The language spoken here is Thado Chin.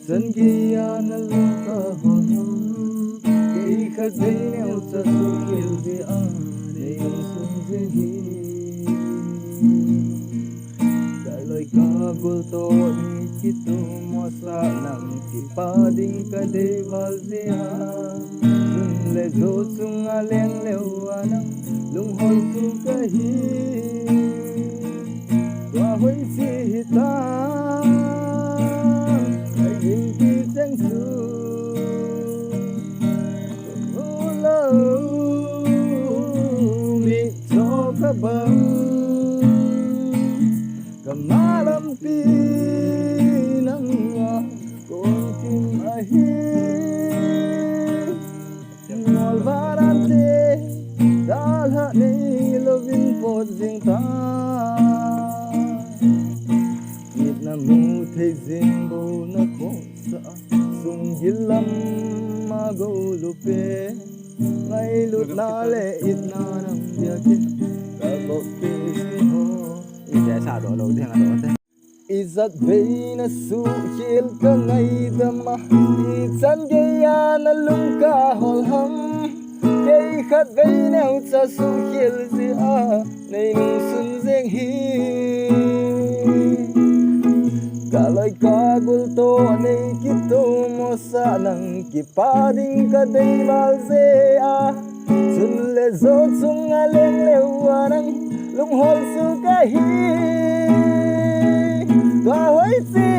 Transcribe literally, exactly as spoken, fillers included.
Chan geiya nalung kahol ham, kei khatvei neocha suhkhel jeh a nei lungsun jing hi. Kaloi kagol toh nei kitomo sah, nang kipah ding kadei val jeh a, chun le jou chunga leng leuva nang lunghol chu kahi. Tua hoiche hitam, ka inpi cheng chu, u lou, mitcho kabang, kama lampi nanga kon kim ahi. Ngolvah nante, dalha neilouvin pot jing ta. Mitna mu thei jing bou nakhohsah, sunggil lama gou lupe, ngailutna le itna nang biakin kabol pe jing ho. Ijat vei nasuhkhel kangaidam a, ichan geiya nalung kahol ham, kei khatvei neocha suhkhel jeh a nei lungsun jeng hi. Kaloi kagol toh nei kitomo sah, nang kipah ding kadei val jeh a, chun le jou chunga leng leuva nang lunghol chu kahi. Tua hoiche